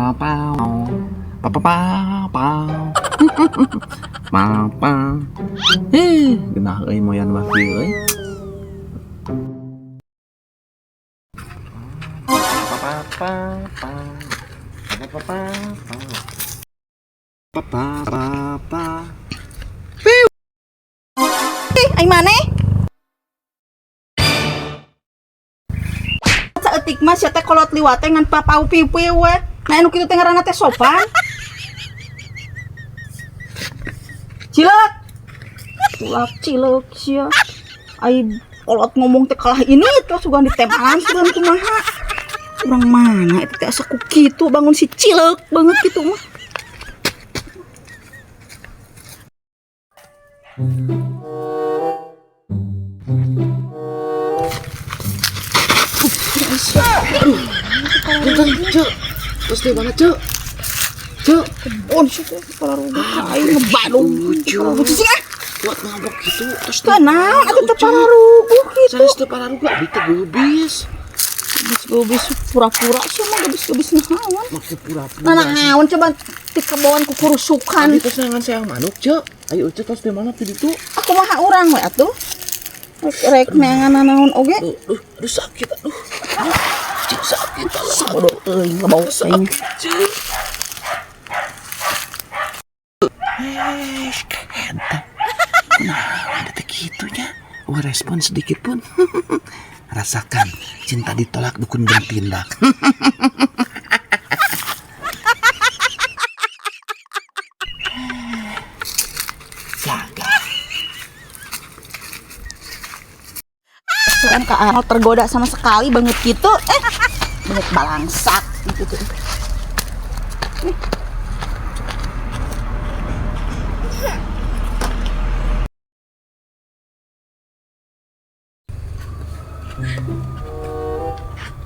Pa pa pa pa pa pa pa. Eh, genah euy moyan mah kieu euy. Pa pa pa pa pa pa pa pa pa pa pa. Ai maneh? Saeutik mah sia teh kolot liwat teh ngan papau piu-piu we. Nah, anu kitu teh ngaranna teh sopan. Cilek. Tulak cilek sia. Ai kolot ngomong teh kalah ini terus sugan ditempelan sugan kumaha. Urang mana itu teh asa ku kitu bangun si cilek banget gitu mah. Punten, Cuk. Terus di mana, Cuk? Cuk. Kebon sih teh pararuguh ka aing ngebadung. Pararuguh cicing ah. Buat mabok gitu terus Teu naon atuh teu pararuguh gitu. Sanes teu pararuguh, abdi teh geubis. Gebis-gebis pura-pura sih mah gebis-gebis naon. Make pura-pura. Nah, naon coba ti kebon kukurusukan. Abdi teh serangan sayang manuk, Cuk. Ayo Cuk, tos di mana ti ditu? Aku mah urang we atuh. Rek rek neangan naon oge. Aduh, aduh, aduh sakit, aduh. Cuk, sakit, aduh. Sabodo euy ngebau aing. Sakit, Cuk. Eh, kentang. Nah, ada teh gitunya. Wah, respon sedikit pun. Rasakan cinta ditolak dukun bertindak. Gagal. Soalnya ka mau tergoda sama sekali banget gitu. Eh, banget balangsak gitu tuh.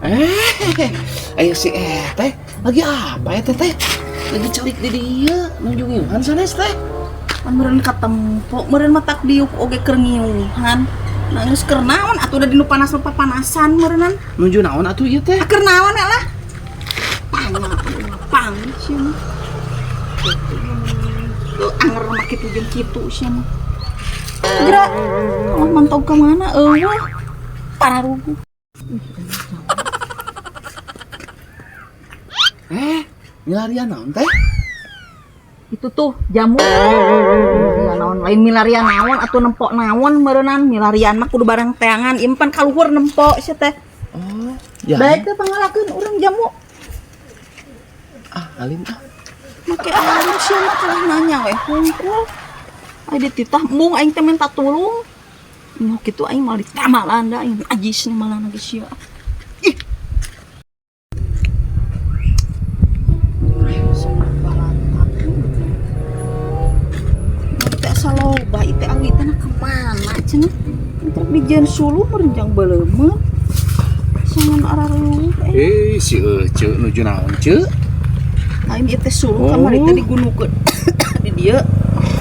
Eh, ayo si teh lagi apa ya teh teh? Lagi celik di dia, nunjungin sanes teh. Pan meureun katempo, meureun matak diuk oge keur ngiuhan. Nah, geus keur naon atuh da dinu panas mah papanasan meureunan. Nuju naon atuh ieu teh? Keur naon lah? Pang, pang sia mah. Tuh anger mah kitu jeung kitu sia mah. Geura, Allah mantau ka mana eueuh. Pararuguh. Eh, milarian naon teh? Itu tuh jamu. Milarian naon lain milarian naon atuh nempok naon meureunan milarian mah kudu barang teangan ieu pan kaluhur nempok sia teh. Oh, ya. Baik teh pangalakeun urang jamu. Ah, alim ah. Make alim sia mah kalah nanya we hungkul. Ai dititah embung aing teh minta tulung. Nu kitu aing malah ditamalan da aing najis nih malah lagi sia. Ih. Teh asa loba ieu teh awi teh na ka mana cenah? Entar dijieun suluh meureun beuleumeuh. Sangan arareueuh eh. Eh, si Ece nuju naon, Ceu? Aing ieu teh suluh kamari teh digunukeun di dieu.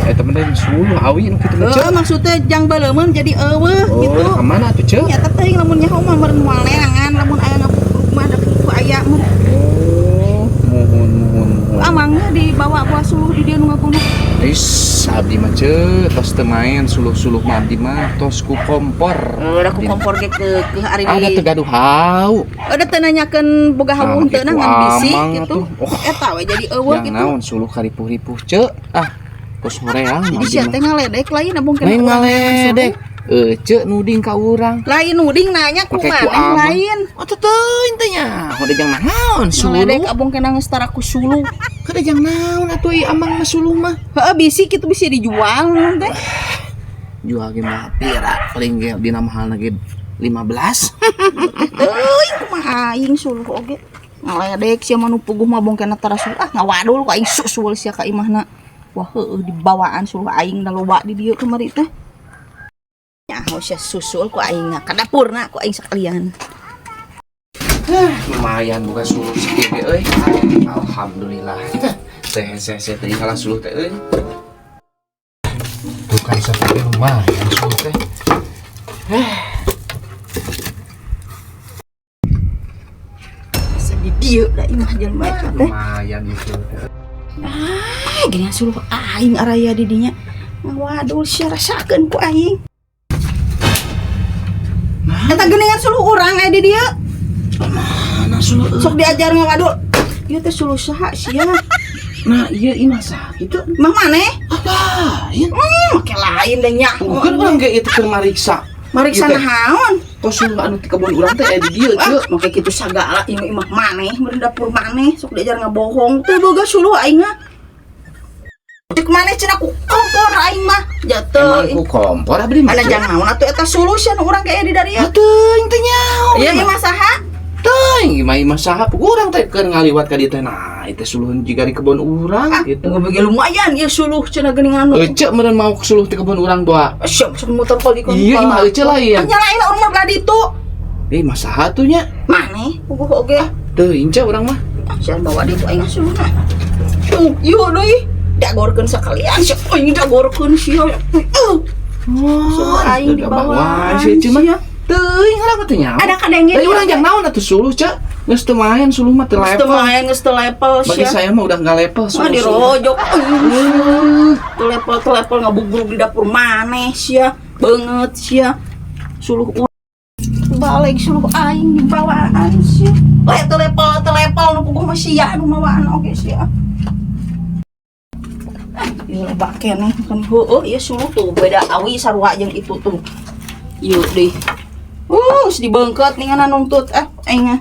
Eh, temen teh suluh awi nu kitu mah, Ceu. Heeh, maksudnya jang beuleumeuh jadi eueuh Oh, gitu. ka mana tuh, Ceu? Nyata teuing lamun nyaho mah meureun moal neangan lamun aya ngabubruk mah da ku aya mah. Oh, muhun muhun muhun. Amangnya dibawa buah suluh di dieu nu ngagunuk. Is, abdi mah Ceu, tos teu main suluh-suluh mah abdi mah tos ku kompor. Udah ku kompor ge ke ari Ada teu gaduh hau. Udah teu nanyakeun boga hawu Nah, henteu kitu ngan bisi amang gitu. atuh. Oh. Eta we jadi eueuh Yang gitu. naon suluh karipuh-ripuh, Ceu. Ah, tos horeang Jadi sia teh ngaledek lain abong kena Lain urang ngaledek. Ece nuding ka urang. Lain nuding nanya ku Make ku maneh amang. lain. Oh, teu teuing teh nya. Udah jang naon suluh. Ngaledek abong kena geus tara ku suluh. Kada jang naon atuh ieu amang mah suluh mah. Heeh, bisi kitu bisi dijual teh. Jual ge mah pira paling ge dina mahalna ge 15. Teuing kumaha aing suluh oge. Ngaledek sia mah nu puguh mah bong kena tara suluh. Ah, ngawadul ku aing susul sia ka imahna. Wah, heueuh dibawaan suluh aing da loba di dieu kamari teh. Nyaho sia susul ku aing ka dapurna ku aing sekalian. Lumayan buka suluh sakieu ge euy. Alhamdulillah. Teh hese-hese teh kalah suluh teh euy. Bukan seperti lumayan suluh teh. Asa di dieu da Imah jelema eta teh. Lumayan itu. Ah, gini suluh aing araya di dinya. Ngawadul sia, rasakeun ku aing. Eta geuningan suluh urang aya di dieu. Mana suluh? Sok diajar ngawadul. Ieu teh suluh saha sia? Nah, iya, imah saha kitu? Imah maneh? Lain. Make lain deh nya. Bukan urang ge itu keur mariksa. Mariksa Ieu teh. naon? Kok suluh anu ti kebon urang teh aya di dieu, Ah, Ceu? make kitu sagala, ieu imah maneh, meureun dapur maneh, sok diajar ngabohong. Teu boga suluh aing mah. Cek maneh cenah ku kompor aing mah. Jatuh. Emang ku kompor abdi mah. Ana jang naon atuh eta suluh sia nu urang ge aya di darieu? Ah, teuing, teu nyaho. Iya, imah saha? Teuing, imah imah saha? Urang teh keur ngaliwat ka dieu teh. Nah, itu suluhun jiga di kebon urang Ah, gitu. Gua lumayan ieu suluh cenah geuningan anu. Ece meureun mau suluh ti kebon urang doa. Siap sok muter kali. Iya, imah Ece lah iya. Nyalain urang mah belah ditu. Eh, imah saha tuh nya? Maneh puguh oge. Teuing, Ceu, urang mah. Ah, sia bawa ditu aing suluhna. Tuh, ieu deui. Dagorkeun sakalian sia. Aing dagorkeun sia. Suluh aing di bawah. Wah, si Ece mah. Teuing urang mah teu nyaho. Ada kadenge. Tadi urang jang naon atuh suluh, Ceu? Geus teu main suluh mah, teu Geus teu level. main, geus teu level Bagi sia. saya mah udah nggak level Mah suluh. dirojok. Teu level, teu level, ngabugruk di dapur maneh sia. Banget sia. Suluh urang. Balik suluh aing dibawaan sia. Le teu level, teu level nu puguh mah sia nu mawaan oge sia. Ah, ieu loba keneh kan heueuh ieu suluh tuh beda awi sarua jeung itu tuh. Ieu deui. Geus dibeungkeut ningan nuntut ah aing mah.